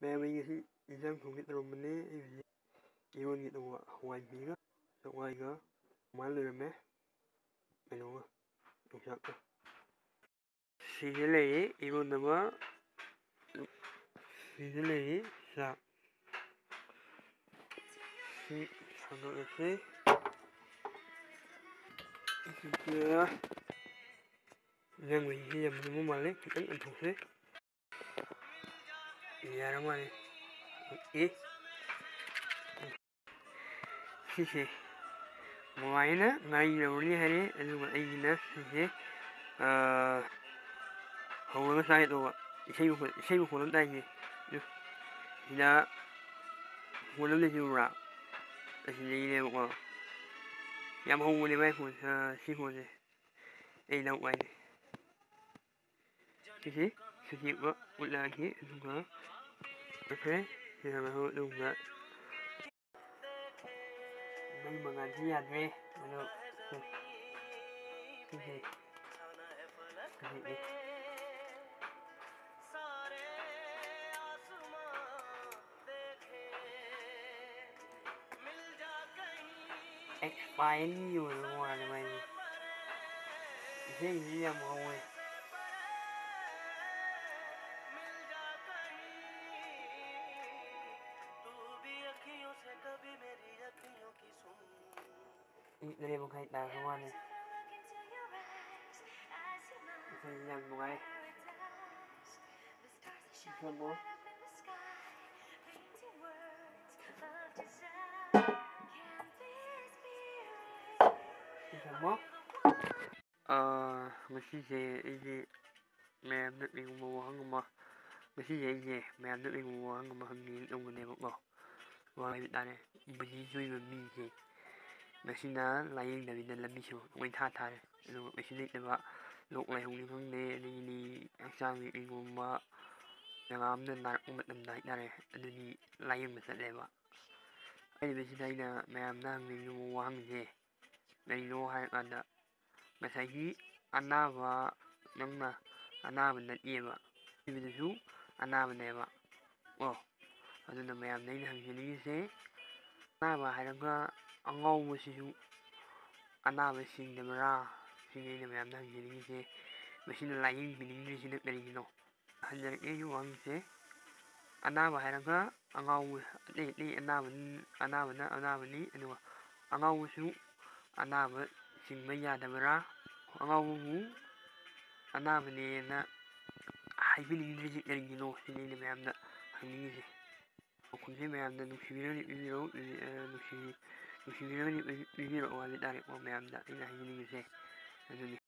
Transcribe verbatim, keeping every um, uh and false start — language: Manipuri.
ꯃꯌꯥꯝ, ꯑꯩ ꯉꯁꯤ ꯏꯟꯁꯥꯡ ꯊꯣꯡꯒꯦ ꯇꯧꯔꯝꯕꯅꯦ꯫ ꯑꯩ ꯍꯧꯖꯤꯛ ꯏꯔꯣꯟꯒꯦ ꯇꯧꯕ ꯍꯋꯥꯏꯕꯤꯒ ꯆꯋꯥꯏꯒ ꯃꯥ ꯂꯣꯏꯔꯝꯃꯦ꯫ ꯀꯩꯅꯣꯒ ꯌꯣꯡꯆꯥꯛꯀ꯫ ꯁꯤꯗ ꯂꯩꯔꯤ ꯏꯔꯣꯟꯅꯕ꯫ ꯁꯤꯗ ꯂꯩꯔꯤ ꯆꯥꯛ꯫ ꯁꯤ ꯊꯥꯡꯒꯠꯂꯁꯤ꯫ ꯑꯗꯨꯒ ꯏꯟꯖꯥꯡ ꯃꯍꯤꯁꯤ ꯌꯥꯝ ꯂꯨꯝꯕ ꯃꯥꯜꯂꯦ, ꯈꯤꯇꯪ ꯑꯣꯟꯊꯣꯛꯁꯤ꯫ ꯌꯥꯔ ꯃꯥꯜꯂꯦ꯫ ꯑꯦ꯫ ꯁꯤꯁꯦ ꯃꯃꯥꯏꯅ ꯉꯥꯔꯤ ꯂꯧꯔꯅꯤ ꯍꯥꯏꯔꯦ, ꯑꯗꯨꯒ ꯑꯩꯒꯤꯅ ꯁꯤꯁꯦ, ꯑꯥ, ꯍꯧꯔꯒ ꯆꯥꯒꯦ ꯇꯧꯕ꯫ ꯏꯁꯩ ꯃꯈꯣꯟ, ꯏꯁꯩ ꯃꯈꯣꯟ ꯑꯃ ꯇꯥꯏꯁꯦ꯫ ꯑꯗꯨ ꯁꯤꯗ ꯃꯈꯣꯟ ꯑꯃ ꯂꯩꯁꯤꯜꯂꯨꯔꯥ? ꯑꯁꯤ ꯂꯩꯔꯦꯕꯀꯣ꯫ ꯌꯥꯝ ꯍꯧꯕꯅꯦ ꯃꯥꯏ ꯈꯣꯟ-, ꯑꯥ, ꯁꯤ ꯈꯣꯟꯁꯦ꯫ ꯑꯩ ꯂꯧ ꯋꯥꯏꯅꯦ꯫ ꯁꯤꯁꯦ ꯁꯨꯖꯤꯛꯃꯛ ꯎꯠꯂꯛꯑꯒꯦ, ꯑꯗꯨꯒ ꯐꯔꯦ, ꯁꯤꯗ ꯃꯊꯧ ꯑꯗꯨꯒꯨꯝꯕ ꯃꯩ ꯃꯉꯥꯜꯁꯤ ꯌꯥꯗ꯭ꯔꯦ꯫ ꯑꯗꯣ ꯁꯤꯁꯦ ꯁꯨꯖꯤꯛꯅꯤ꯫ ꯑꯦꯛꯁꯄꯥꯏꯟꯒꯤ ꯑꯣꯏꯕ ꯃꯥꯜꯂꯦ ꯃꯥꯏꯁꯦ꯫ ꯏꯁꯩꯁꯤ ꯌꯥꯝ ꯍꯧꯋꯦ꯫ ꯄꯨꯡ ꯇꯔꯦꯠ ꯃꯈꯥꯏ ꯇꯥꯈ꯭ꯔ ꯃꯥꯜꯂꯦ꯫ ꯏꯁꯩꯁꯤ ꯌꯥꯝ ꯅꯨꯡꯉꯥꯏ꯫ ꯏꯁꯩ ꯊꯝꯃꯣ꯫ ꯏꯁꯩ ꯊꯝꯃꯣ꯫ ꯑꯥ, ꯉꯁꯤꯁꯦ ꯑꯩꯁꯦ ꯃꯌꯥꯝꯗ ꯀꯩꯒꯨꯝꯕ ꯋꯥꯍꯪ ꯑꯃ, ꯉꯁꯤꯁꯦ ꯑꯩꯁꯦ ꯃꯌꯥꯝꯗ ꯀꯩꯒꯨꯝꯕ ꯋꯥꯍꯪ ꯑꯃ ꯍꯪꯒꯦꯅ ꯇꯧꯕꯅꯦꯕꯀꯣ꯫ ꯋꯥꯍꯪ ꯍꯥꯏꯕ ꯇꯥꯔꯦ, ꯕꯨꯙꯤ ꯆꯨꯏꯕ ꯃꯤꯁꯦ ꯉꯁꯤꯅ ꯂꯥꯏꯌꯦꯡꯗꯕꯤꯗ ꯂꯝꯕꯤꯁꯨ ꯂꯣꯏ ꯊꯥ ꯊꯥꯔꯦ꯫ ꯑꯗꯨꯒ ꯀꯩꯁꯨ ꯂꯩꯇꯕ ꯂꯣꯛ ꯂꯥꯏꯍꯧꯅꯤ ꯈꯪꯗꯦ, ꯑꯗꯒꯤꯗꯤ ꯍꯛꯆꯥꯡꯒꯤ ꯀꯩꯒꯨꯝꯕ ꯖꯒꯥ ꯑꯃꯗ ꯅꯥꯔꯛꯄ ꯃꯇꯝꯗ ꯍꯥꯏꯇꯥꯔꯦ, ꯑꯗꯨꯗꯤ ꯂꯥꯏꯌꯦꯡꯕ ꯆꯠꯂꯦꯕ꯫ ꯍꯥꯏꯔꯤꯕꯁꯤꯗ ꯑꯩꯅ ꯃꯌꯥꯝꯗ ꯍꯪꯅꯤꯡꯉꯤꯕ ꯋꯥꯍꯪꯁꯦ ꯀꯔꯤꯅꯣ ꯍꯥꯏꯔꯀꯥꯟꯗ, ꯉꯁꯥꯏꯒꯤ ꯑꯅꯥꯕ, ꯅꯪꯅ ꯑꯅꯥꯕ ꯅꯠꯇꯦꯕ, ꯁꯤꯕꯗꯨꯁꯨ ꯑꯅꯥꯕꯅꯦꯕ꯫ ꯀꯣ꯫ ꯑꯗꯨꯅ ꯃꯌꯥꯝꯗ ꯑꯩꯅ ꯍꯪꯖꯅꯤꯡꯉꯤꯁꯦ, ꯑꯅꯥꯕ ꯍꯥꯏꯔꯒ ꯑꯉꯥꯎꯕꯁꯤꯁꯨ ꯑꯅꯥꯕ ꯆꯤꯡꯗꯕ꯭ꯔꯥ? ꯁꯤꯅꯤ ꯑꯩꯅ ꯃꯌꯥꯝꯗ ꯍꯪꯖꯅꯤꯡꯉꯤꯁꯦ꯫ ꯃꯁꯤꯅ ꯂꯥꯏꯌꯦꯡꯕꯤꯅꯤꯡꯗ꯭ꯔꯤꯁꯤꯅ ꯀꯔꯤꯒꯤꯅꯣ? ꯍꯟꯖꯔꯛꯑꯦ ꯑꯩꯒꯤ ꯋꯥꯍꯪꯁꯦ꯫ ꯑꯅꯥꯕ ꯍꯥꯏꯔꯒ ꯑꯉꯥꯎꯕ, ꯑꯇꯩ ꯑꯇꯩ ꯑꯅꯥꯕ, ꯑꯅꯥꯕꯅ ꯑꯅꯥꯕꯅꯤ, ꯑꯗꯨꯒ ꯑꯉꯥꯎꯕꯁꯨ ꯑꯅꯥꯕ ꯆꯤꯡꯕ ꯌꯥꯗꯕ꯭ꯔꯥ? ꯑꯉꯥꯎꯕꯕꯨ ꯑꯅꯥꯕꯅꯦꯅ ꯍꯥꯏꯕꯤꯅꯤꯡꯗ꯭ꯔꯤꯁꯤ ꯀꯔꯤꯒꯤꯅꯣ? ꯁꯤꯅꯤ ꯑꯩꯅ ꯃꯌꯥꯝꯗ ꯍꯪꯅꯤꯡꯉꯤꯁꯦ꯫ ꯄꯥꯎꯈꯨꯝꯁꯦ ꯃꯌꯥꯝꯅ ꯅꯨꯡꯁꯤꯕꯤꯔꯒꯗꯤ ꯄꯤꯕꯤꯔꯛꯎ, ꯅꯨꯡꯁꯤ-, ꯑ, ꯅꯨꯡꯁꯤ-, ꯅꯨꯡꯁꯤꯕꯤꯔꯒꯗꯤ ꯄꯤꯕꯤꯔꯛꯑꯣ ꯍꯥꯏꯕ ꯇꯥꯔꯦꯀꯣ, ꯃꯌꯥꯝꯗ ꯑꯩꯅ ꯍꯥꯏꯖꯅꯤꯡꯉꯤꯁꯦ꯫ ꯑꯗꯨꯅꯤ꯫